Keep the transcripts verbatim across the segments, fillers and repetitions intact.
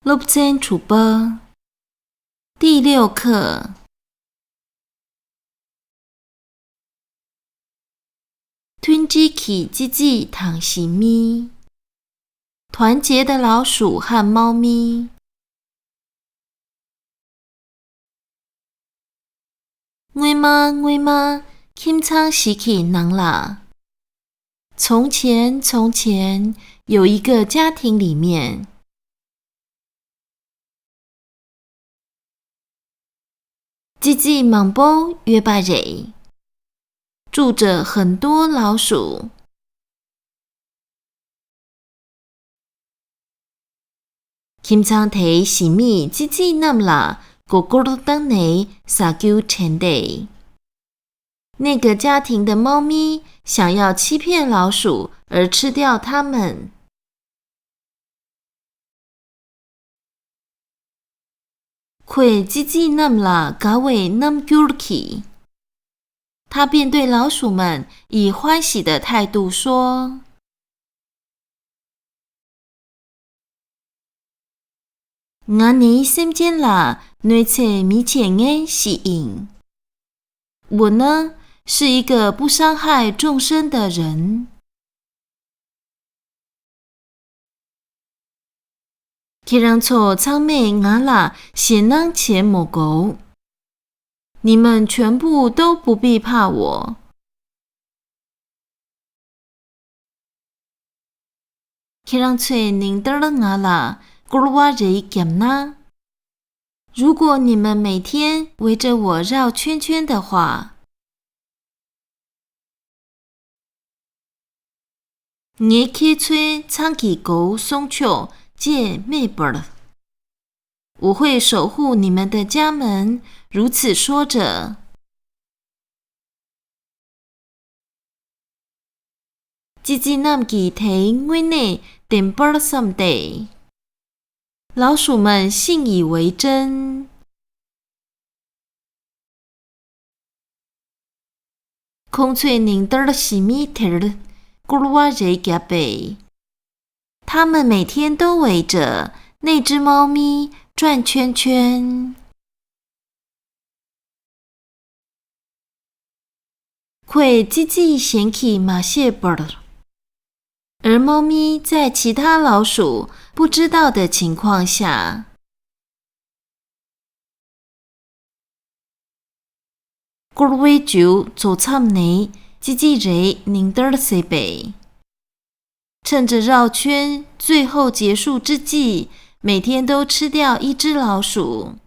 སློབ་ཚན་དྲུག་པ། 第六课。 མཐུན་སྒྲིལ་གྱི་ཙི་ཙི་དང་ཞི་མི། 团结的老鼠和猫咪。 སྔོན་མ། སྔོན་མ། ཁྱིམ་ཚང་ཞིག་གི་ནང་ལ། 从前，从前，有一个家庭里面， ཙི་ཙི་མང་པོ་ཡོད་པ་རེད། 住着很多老鼠。 ཁྱིམ་ཚང་དེའི་ཞི་མིས་ཙི་ཙི་རྣམས་ལ་མགོ་སྐོར་བཏང་ནས་ཟ་རྒྱུ་དྲན་ཏེ། 那个家庭的猫咪想要欺骗老鼠而吃掉它们。 ཁོས་ཙི་ཙི་རྣམས་ལ་དགའ་བའི་རྣམ་འགྱུར་གྱིས། 他便对老鼠们以欢喜的态度说： ང་ནི་སེམས་ཅན་ལ་གནོད་འཚེ་མི་བྱེད་མཁན་ཞིག་ཡིན། 我呢，是一个不伤害众生的人。 ཁྱེད་རང་ཚོ་ཚང་མས་ང་ལ་ཞེད་སྣང་བྱེད་མི་དགོས། 你们全部都不必怕我。 ཁྱེད་རང་ཚོས་ཉིན་ལྟར་ང་ལ་སྐོར་བ་རེ་བརྒྱབ་ན། 如果你们每天围着我绕圈圈的话， ངའི་ཁྱེད་ཚོའི་ཚང་གི་སྒོ་སྲུང་ཆོག་ཅེས་སྨྲས་པར། 我会守护你们的家门，如此说着。 ཙི་ཙི་རྣམས་ཀྱིས་དེ་དངོས་གནས་བདེན་པར་བསམས་ཏེ། 老鼠们信以为真。 ཁོང་ཚོས་ཉིན་ལྟར་ཞི་མི་དེར་སྐོར་བ་རེ་བརྒྱབ་པས། 他们每天都围着那只猫咪转圈圈。 ཁོས་ཙི་ཙི་གཞན་གྱིས་མ་ཤེས་པར། 而猫咪在其他老鼠不知道的情况下， སྐོར་བའི་མཇུག་རྫོགས་མཚམས་ནས་ཙི་ཙི་རེ་ཉིན་ལྟར་བཟས་པས། 趁着绕圈最后结束之际，每天都吃掉一只老鼠。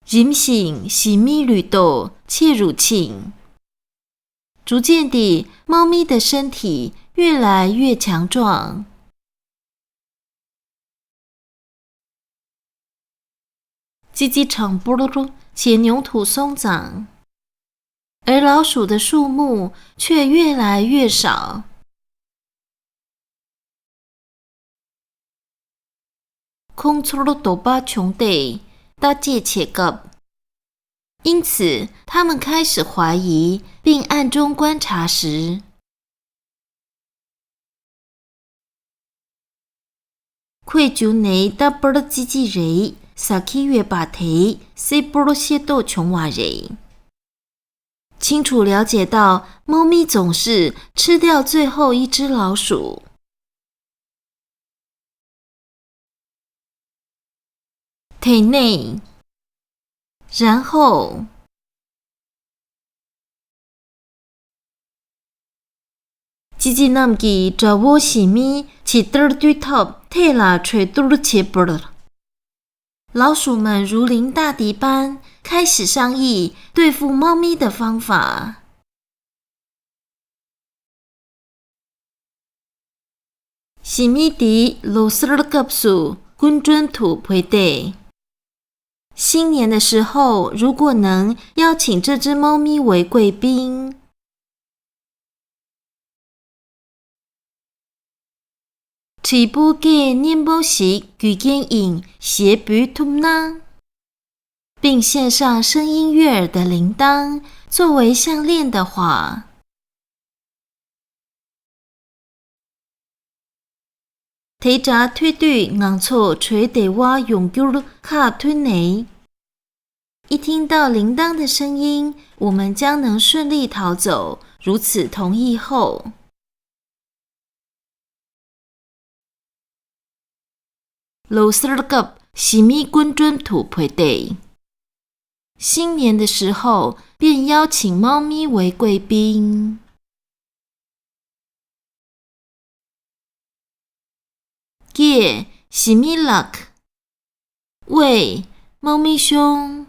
རིམ་བཞིན་ཞི་མིའི་ལུས་སྟོབས་ཆེ་རུ་ཕྱིན། 逐渐地，猫咪的身体越来越强壮。 ཙི་ཙི་གྲངས་འབོར་ཇེ་ཉུང་དུ་སོང་ཙང་། 而老鼠的数目却越来越少。 ཁོང་ཚོར་དོགས་པ་བྱུང་སྟེ་བརྟག་དཔྱད་བྱེད་སྐབས། 因此，他们开始怀疑，并暗中观察时， ཁོས་རྒྱུགས་ནས་རྟ་ཕོར་ཙི་ཙི་རེ་ཟ་གི་ཡོད་པ་དེ་གསལ་པོར་ཤེས་རྟོགས་བྱུང་བ་རེད། 清楚了解到，猫咪总是吃掉最后一只老鼠。 དེ་ནས། 然后། ཙི་ཙི་རྣམས་ཀྱིས་དགྲ་བོ་ཞི་མི་ཇི་ལྟར་བཏུལ་ཐབས་ཐད་ལ་གྲོས་བསྡུར་བྱེད་པར། 老鼠们如临大敌般，开始商议对付猫咪的方法。 ཞི་མི་དེ་ལོ་གསར་སྐབས་སུ་སྐུ་མགྲོན་དུ་བོས་ཏེ། 新年的时候，如果能邀请这只猫咪为贵宾， བགྲེས་པོ་སྐད་སྙན་པོ་ཞིག་རྒྱུ་རྐྱེན་ཡིན་ཞེས་འབོད་ཐུབ་ན། 并献上声音悦耳的铃铛作为项链的话， དེ་འདྲ་ཐོས་དུས་ང་ཚོ་གྲོལ་བདེ་བ་ཡོང་རྒྱུར་ཁག་ཐུག་ནས། 一听到铃铛的声音，我们将能顺利逃走。如此同意后，ལོ་གསར་སྐབས་ཞི་མིའི་སྐུ་མགྲོན་དུ་བོས་ཏེ། 新年的时候便邀请猫咪为贵宾。 ཀྱེ། ཞི་མི་ལགས། ཝེ། 猫咪兄།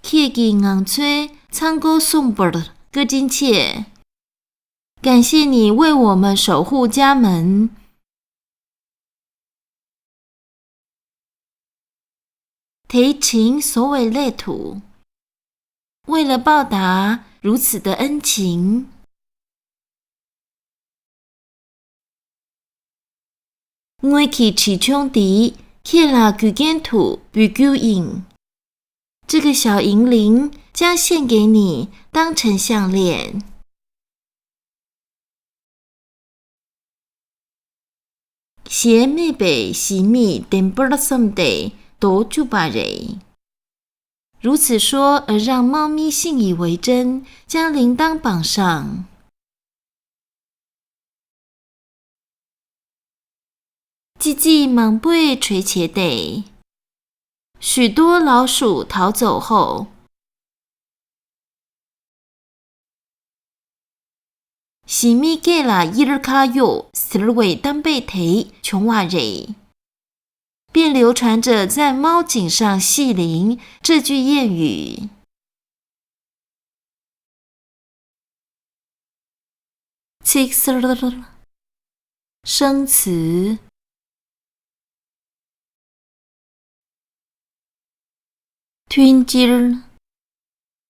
ཁྱེད་ཀྱིས་ང་ཚོའི་མཚང་སྒོ་སྲུང་བར་བཀའ་དྲིན་ཆེ། 感谢你为我们守护家门。 དེའི་དྲིན་གཟོ་བའི་སླད་དུ། 为了报答如此的恩情。 ངོས་ཀྱི་དྲིན་ཆུང་འདི་ཁྱེད་ལ་རྒྱུ་རྐྱེན་དུ་འབུལ་རྒྱུ་ཡིན། 这个小银铃将献给你，当成项链。 ཞེས་སྨྲས་པས་ཞི་མིས་བདེན་པར་བསམས་ཏེ་རྡོ་བཅུག་པ་རེད། 如此说，而让猫咪信以为真，将铃铛绑上。 ཙི་ཙི་མང་པོས་གྲོལ་བྱས་ཏེ། 许多老鼠逃走后། ཞི་མིའི་སྐེ་ལ་གཡེར་ཁ་གཡོགས་ཟེར་བའི་གཏམ་དཔེ་དེ་བྱུང་བ་རེད། 便流传着在猫颈上系铃这句谚语。 ཚིག་གསར། 生词。 མཐུན་སྒྱུར།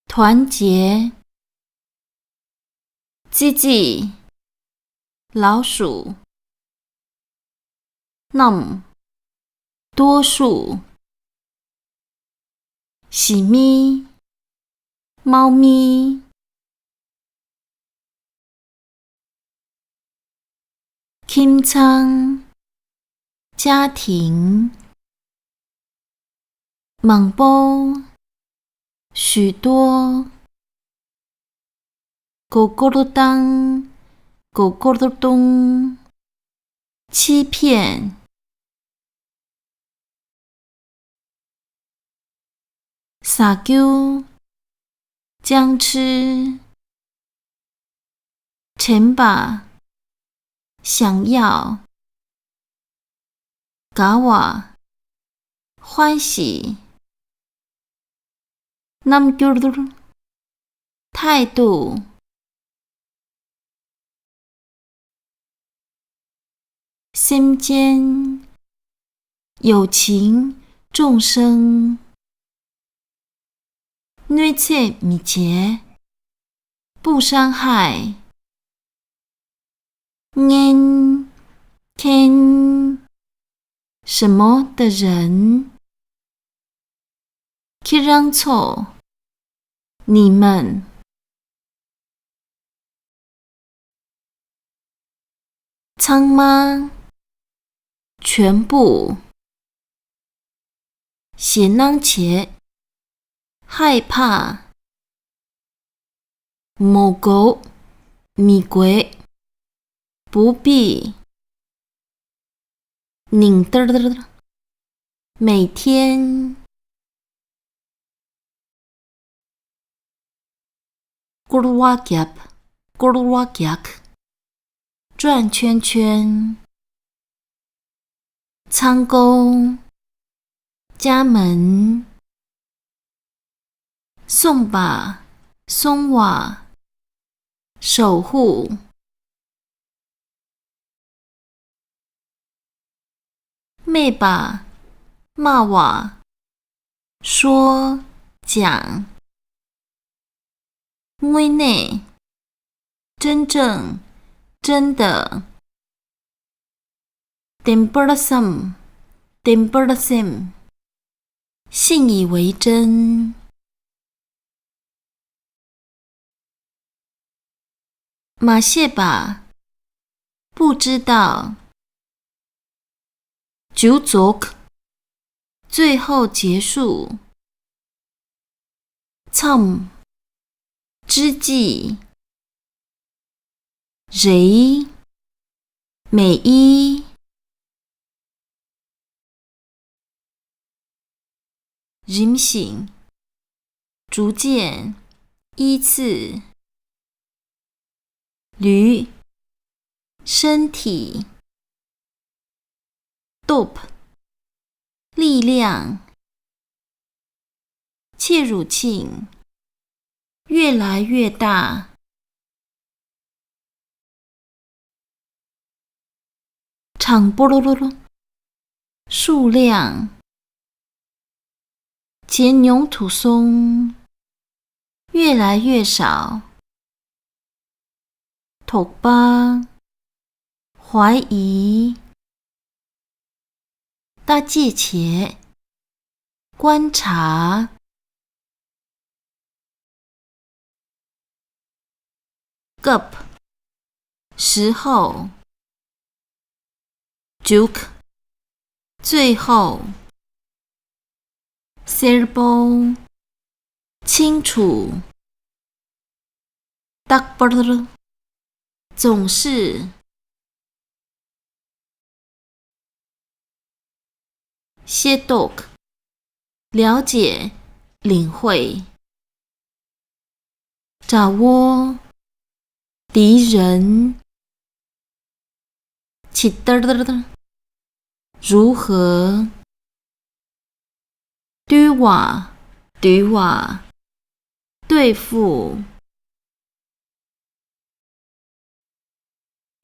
团结། ཙི་ཙི། 老鼠། རྣམས། 多数། ཞི་མི། 猫咪། ཁྱིམ་ཚང་། 家庭། མང་པོ། 许多། མགོ་སྐོར་བཏང་། མགོ་སྐོར་གཏོང་།欺骗། 捒་ཀྱུ། 僵尸། 钳吧。想要。དགའ་བ།欢喜། རྣམ་འགྱུར། 态度། སེམས་ཅན། 友情。众生། གནོད་འཚེ་མི་བྱེད། 不伤害。ངན། ཁེན། 什么的人། ཁྱེད་རང་ཚོ། 你们། ཚང་མ། 全部། ཞེད་སྣང་བྱེད། 害怕། མི་དགོས། མི་དགོས། 不必། ཉིན་ལྟར། 每天། སྐོར་བ་བརྒྱབ། སྐོར་བ་རྒྱག། 转圈圈། མཚང་སྒོ། 家门། སྲུང་བ། སྲུང་བ། 守护། སྨད་པ། 骂我། 说། 讲། དངོས་གནས། 真正。真的。བདེན་པར་བསམ། བདེན་པར་སེམས། 信以为真། མ་ཤེས་པ། 不知道。 མཇུག་རྫོགས། 最后结束。 མཚམས། 之际。 རེད། 每一。 རིམ་བཞིན། 逐渐。依次。 ལུས། 身体。 སྟོབས། 力量。 ཕྱིར་རུ་ཕྱིན། 越来越大。 གྲངས་འབོར། 数量。 ཇེ་ཉུང་དུ་སོང་། 越来越少。 དོགས་པ། 怀疑。 ལྟ་དཔྱད་བྱེད། 观察。 སྐབས། 时候。 མཇུག最后。 གསལ་པོ། 清楚。 རྟག་པར། 总是。 ཤེས་རྟོགས། 了解。 领会。 དགྲ་བོ། 敌人。 ཇི་ལྟར། 如何། 对付。 对付。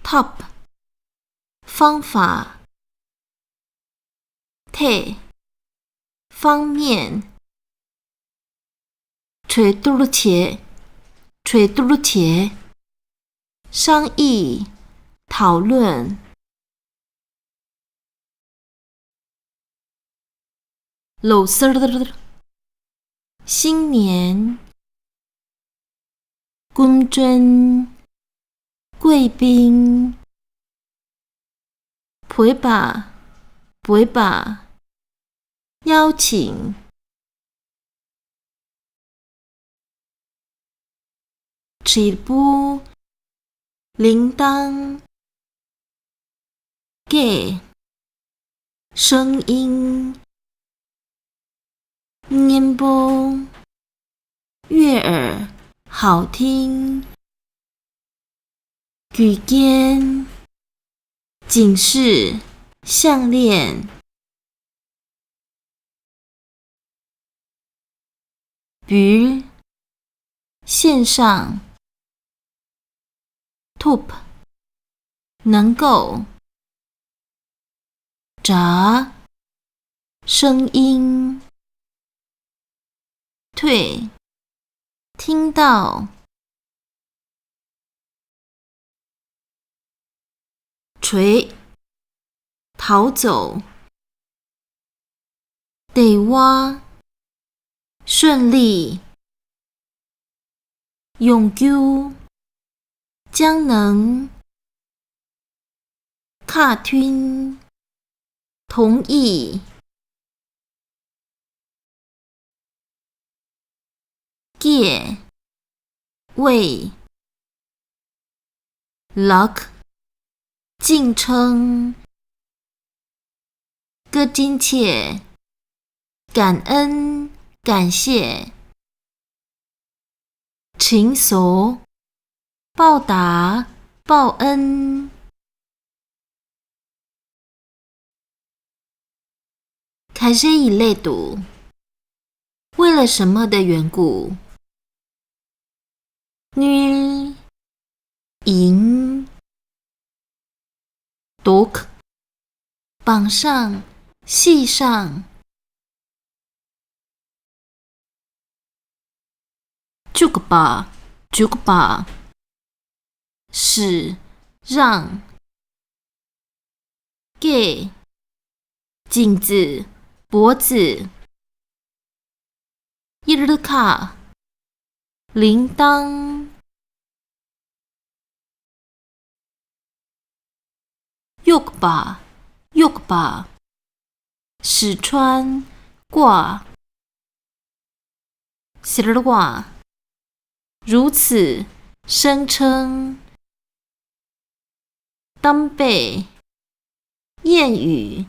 ཐབས། 方法。 ཐད། 方面。 གྲོས་བསྡུར་བྱེད། 商议。 讨论。 ལོ་གསར། 新年。 སྐུ་མགྲོན། 贵宾。 བོད་པ། བོད་པ། 邀请。 དྲིལ་བུ། 铃铛。 སྐད། 声音。 སྙན་པོ། 悦耳。 好听。 རྒྱུ་རྐྱེན། 警示。 项链。 འབུལ། 献上。 ཐུབ། 能够。 སྒྲ། 声音。 退。 听到。 垂。 逃走。 བདེ་བ། 顺利。 ཡོང་རྒྱུ། 将能。 ཁ་མཐུན། 同意。 界。 位。 ལགས། 敬称。 བཀའ་དྲིན་ཆེ། 感恩。 感谢。 དྲིན་གཟོ། 报答。 报恩。 ག་རེ་ཡི་སླད་དུ། 为了什么的缘故། དངུལ། 银。 མདོག། 绑上。 系上。 བཅུག་པ། จุกཔ། 使。让。 སྐེ། 颈子。 脖子。 གཡེར་ཁ། 铃铛。གཡོགས་པ། གཡོགས་པ། 试穿། 挂。 ཟེར་བ། 如此声称། གཏམ་དཔེ། 谚语